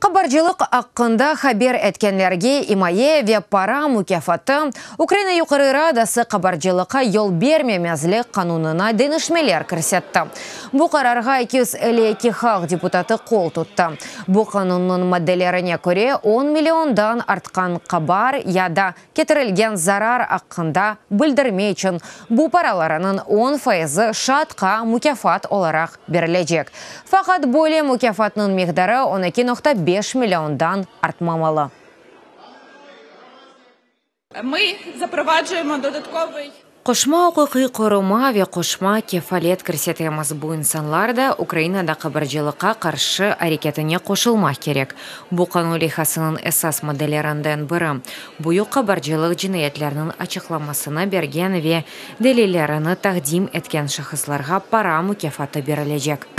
Qabarcılıq aqqında haber etkenlerge imaye ve para mukâfatı, Ukraina Yuqarı Radası qabarcılıqqa yol bermemezlik qanunına deñişmeler kirsetti. Bu qararğa 252 halq deputatı qol tuttı. Bu qanunnıñ maddelerine köre, on milliondan artqan qabar ya da ketirilgen zarar aqqında bildirme içün bu paralarınıñ on fayızı şaatqa mukâfat olaraq berilecek. Faqat böyle mukâfatnıñ miqdarı 12,5 milliondan artmamalı. Mı zaprovacuyemo dodatkovıy. Qoşma uquqiy qoruma ve qoşma kefalet kirsetemiz, bu insanlar da Ukrainada qabarcılıqqa qarşı areketine qoşulmaq kerek. Bu qanun leyhasınıñ esas maddelerinden biri, büyük qabarcılıq cinayetleriniñ açıqlamasını bergen ve delillerini taqdim etken şahıslarğa para mukâfatı berilecek.